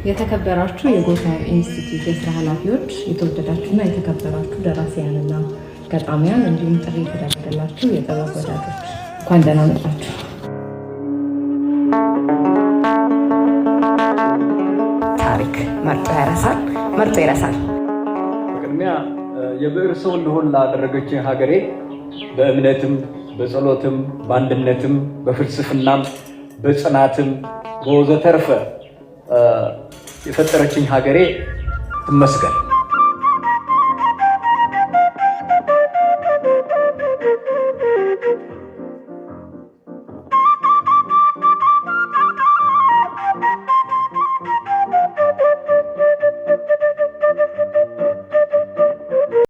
የተከበራችሁ የጎተ ኢንስቲትዩት የስራ ኃላፊዎች፣ የተወደዳችሁና የተከበራችሁ ደራሲያንና ገጣሚያን እንዲሁም ጥሪ የተደረገላችሁ የጥበብ ወዳጆች፣ እንኳን ደህና መጣችሁ። ታሪክ መርጦ ያረሳል፣ መርጦ ይረሳል። በቅድሚያ የብዕር ሰው እንድሆን ላደረገችኝ ሀገሬ በእምነትም፣ በጸሎትም፣ በአንድነትም፣ በፍልስፍናም፣ በጽናትም፣ በወዘተርፈ የፈጠረችኝ ሀገሬ ትመስገን።